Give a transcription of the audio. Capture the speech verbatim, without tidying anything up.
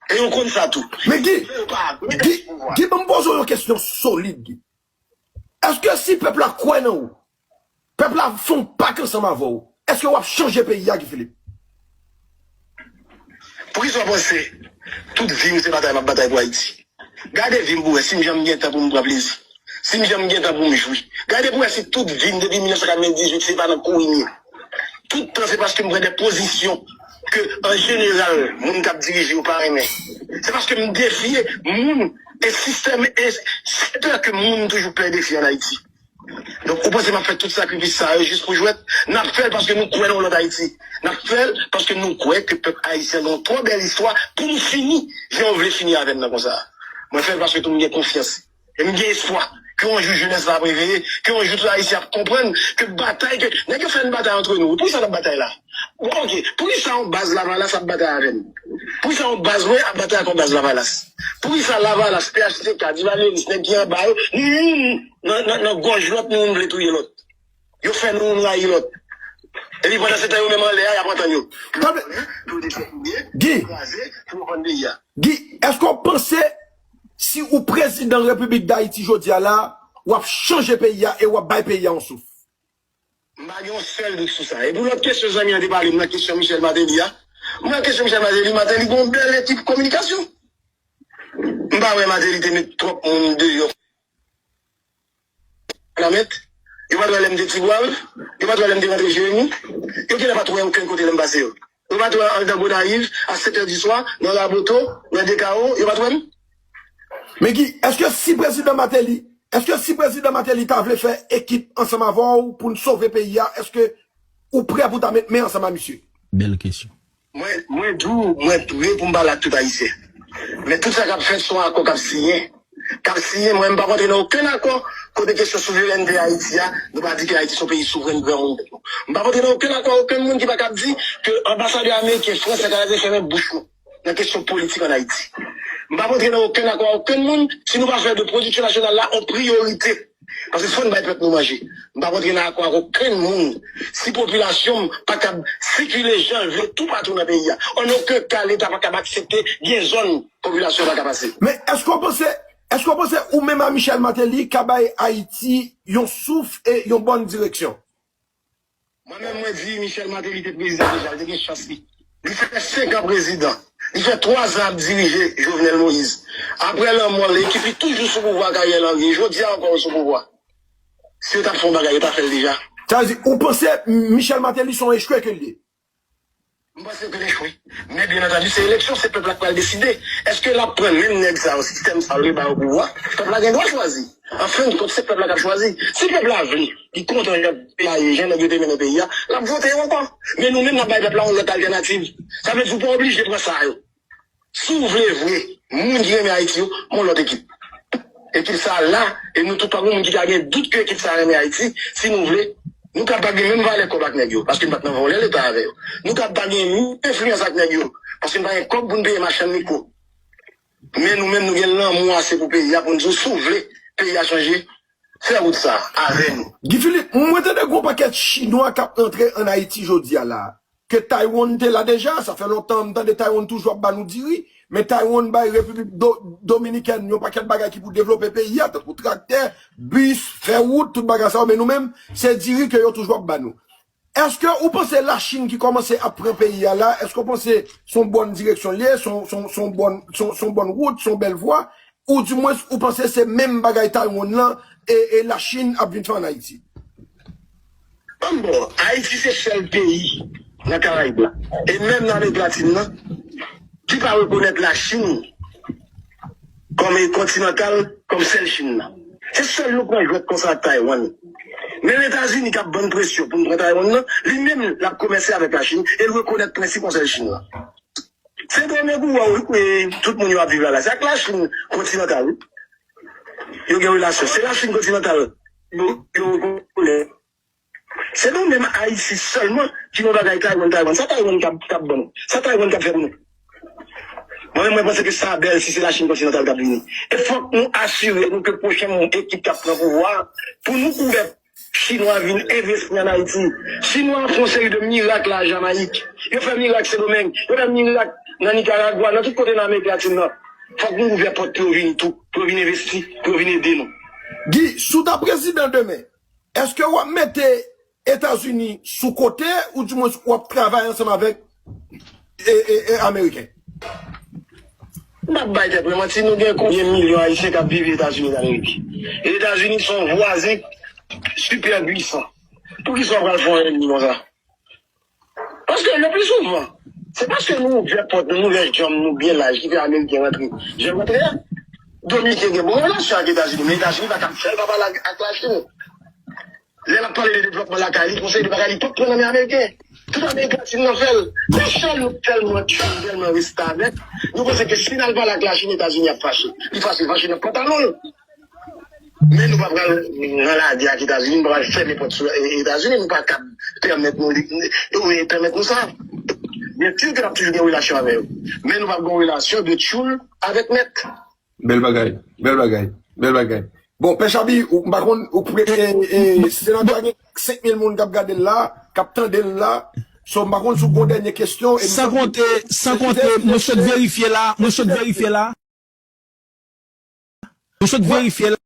E yo konn sa tou. Men Guy, Guy, Guy, ban m poze w yon kesyon solid, Guy. Èske si pèp la kwè nan ou, pèp la fè yon pak ansanm avè w, èske w ap chanje peyi a, Guy Philippe? Poukisa w panse tout vi m se batay m ap batay pou Ayiti? Gade vi m pou wè si m janm gen tan pou m pran plezi. Si m janm gen tan pou m jwi. Gade pou wè si tout vi m depi mil nèf san katrevendizuit se pa nan kouri m ye. Tout tan se paske m pran de pozisyon ke an jeneral moun k ap dirije yo pa renmen. Se paske m defye moun e sistèm e sektè ke moun toujou pè defye an Ayiti. Donk, ou panse m ap fè tout sakrifis sa yo jis pou jwèt? N ap fè l paske nou kwè nan yon lòt Ayiti. N ap fè l paske nou kwè ke pèp ayisyen gen yon twò bèl istwa pou nou fini jan yo vle fini avè n nan konsa. Mwen fè l paske tou m gen konfyans. E m gen espwa ke yon jou jenès la ap reveye, ke yon jou tout Ayisyen ap konprann ke batay ke nèg yo fè n batay antre nou. Poukisa n ap batay la? Bon, ok. Poukisa yon baz Lavalas ap batay avè m? Poukisa yon baz mwen ap batay ak yon baz Lavalas? Poukisa Lavalas, P H T K, Duvalier, nèg ki anba yo, nou youn nan, nan, nan gòj lòt, nou youn vle touye lòt? Yo fè nou youn rayi lòt. Epi pandan se tan yo menm anlè a, y ap antann yo. Pou yo detwi, pou yo kraze, pou yo vann peyi a. Guy, èske w panse si ou prezidan Repiblik Dayiti jodi a la, w ap chanje peyi a e w ap bay peyi a yon souf? M pa gen yon sèl dout sou sa. E pou lòt kesyon zanmi an te pale m nan kesyon Michel Martelly a, m nan kesyon Michel Martelly, Martelly gen yon bèl ekip kominikasyon. M pa wè Martelly te met twòp moun deyò. Nan mèt, yo pa t wè lè m te Tibwal, yo pa t wè lè m te rantre Jeremi, yo genlè pa t wè okenn kote lè m pase yo. Yo pa t wè anndan Gonayiv, a sèt è di swa, nan Raboto, nan Dekawo, yo pa t wè m. Men Guy, èske si prezidan Martelly, èske si prezidan Martelly ta vle fè ekip ansanm avè w pou n sove peyi a, èske ou prè pou ta met men ansanm a misye? Bèl kesyon. Mwen, mwen di w, mwen pre pou m pale ak tout Ayisyen. Men tout sa k ap fèt se yon akò k ap siyen. K ap siyen, mwen, m p ap antre nan okenn akò kote kesyon souverènte Ayiti a, nou pa di ke Ayiti se yon peyi souvren, nou pran moun tèt nou. M p ap antre nan okenn akò ak okenn moun ki pa kab di ke anbasadè ameriken, fransè, kanadyen fèmen bouch nou nan kesyon politik ann Ayiti. M p ap antre nan okenn akò ak okenn moun si nou pa fè de pwodiksyon nasyonal la yon priyorite. Paske fò n bay pèp nou manje. M p ap antre nan akò ak okenn moun si popilasyon m pa kab sikile jan l vle toupatou nan peyi a. An okenn ka, Leta pa kab aksepte gen zòn popilasyon pa ka pase. Men èske w panse, èske w panse ou menm a Michel Martelly ka bay Ayiti yon souf e yon bòn direksyon? Mwen menm, mwen di Michel Martelly te prezidan deja, li te gen chans li. Li fè senk an prezidan. Li fè twa zan ap dirije Jovenel Moïse. Apre lanmò l, ekip li toujou sou pouvwa, Ariel Henry. Jodi a ankò yo sou pouvwa. Si yo t ap fè yon bagay, yo ta fè l deja. Sa vle di, ou panse Michel Martelly se yon echwe ke l ye? M panse ke l echwe. Men byen antandi, se eleksyon, se pèp la k pral deside. Èske l ap pran menm nèg sa yo, sistèm sa yo, li ba yo pouvwa? Pèp la gen dwa chwazi. An fen de kont, se pèp la k ap chwazi. Si pèp la vle, li kontan jan peyi a ye, jan nèg yo te mennen peyi a, l ap vote yo ankò. Men nou menm, n ap bay pèp la yon lòt altènativ. Sa vle di, ou pa oblije pran sa yo. Si w vle vre, moun ki renmen Ayiti yo, yon lòt ekip. Ekip sa a la, e nou tout pa gen moun ki ka gen dout ke ekip sa a renmen Ayiti, si nou vle, nou kab pa gen menm valè kòb ak nèg yo, paske n pa t nan vòlè Leta avè yo. Nou kab pa gen menm enfliyans ak nèg yo, paske n pa gen kòb pou n peye machann mikwo. Men nou menm, nou gen lanmou ase pou peyi a, pou n di w, si w vle peyi a chanje, fè wout sa a avè nou. Guy Philippe, mwen tande gen yon pakèt Chinwa k ap rantre ann Ayiti jodi a la. Ke Taiwan te la deja, sa fè lontan m tande Taiwan toujou ap ba nou diri, men Taiwan bay Repiblik Do, Dominikèn yon pakèt bagay ki pou devlope peyi a, tankou traktè, bis, fè wout, tout bagay sa yo, men nou menm, se diri ke yo toujou ap ba nou. Èske ou panse Lachin ki kòmanse ap pran peyi a la, èske ou panse se yon bòn direksyon l ye, se yon, se yon, se yon bòn, se yon, se yon bòn wout, se yon bèl vwa, ou dimwens ou panse se menm bagay Taiwan lan e, e Lachin ap vin fè ann Ayiti? Ban m ba w, Ayiti se sèl peyi nan Karayib la, e menm nan Amerik Latin nan, ki pa rekonèt Lachin kòm e kontinantal, kòm sèl Chin nan. Se sèl nou pran jwèt konsa ak Taiwan. Men Etazini k ap ban n presyon pou n pran Taiwan nan, li menm l ap komèse avèk Lachin e l rekonèt prensip yon sèl Chin nan. Sendomeng ou wè w, e, tout moun yo ap viv la la. Se ak Lachin kontinantal, wi. Yo gen relasyon. Se Lachin kontinantal. Yo, yo, yo, se nou menm Ayiti sèlman ki nan bagay Taiwan, Taiwan. Sa Taiwan k ap, k ap ban nou? Sa Taiwan k ap fè pou nou? Mwen menm, mwen panse ke sa bèl si se Lachin kontinantal k ap vini. E fòk nou asire nou ke pwochen ekip k ap pran pouvwa a, pou nou kouvè Chinwa vin envesti ann Ayiti. Chinwa fè yon seri de mirak la Jamayik. Yo fè mirak Sendomeng. Yo fè mirak nan Nikaragwa, nan tout kote nan Amerik Latin nan. Fòk nou ouvè pòt pou yo vin tou, pou yo vin envesti, pou yo vin ede nou. Guy, si w ta prezidan demen, èske w ap mete Etazini sou kote oudimwens w ap travay ansanm avèk e, e, e, Ameriken? M ap bay tèt mwen manti, nou gen konbyen milyon Ayisyen k ap viv Etazini Damerik? E Etazini se yon vwazen sipè pwisan. Poukisa w pral fè yon ènmi konsa? Paske le pli souvan, se paske nou ouvè pòt nou, nou ouvè janm nou byen laj, kite Ameriken rantre. Jan rantre a, Dominiken gen bon relasyon ak Etazini, men Etazini pa t ap fè l pa pale ak, ak Lachin. Lè l ap pale de devlopman lakay li, konsèy de bagay li, tout pran nan men Ameriken. Tout Amerik Latin nan fè l. Men chèl nou tèlman tchoul, tèlman restavèk, nou panse ke si n al pale ak Lachin, Etazini ap fache. Li fache, fache nan pantalon l. Men nou pa pral nan lagè ak Etazini, nou pa pral fèmen pòt sou Etazini, nou pa kab pèmèt nou, nou pèmèt nou sa. Byen si ke n ap toujou gen relasyon avè yo. Men nou p ap gen relasyon de tchoul avèk mèt. Bèl bagay, bèl bagay, bèl bagay. Bon, Pè Chabi, ou, m pa konn, ou pre, e, e, senatè a gen senk mil moun k ap gade l la, k ap tande l la. So, m pa konn si w gen yon dènye kesyon. E m San konte, san konte, mwen sot verifye la, mwen sot verifye la. Mwen sot verifye la.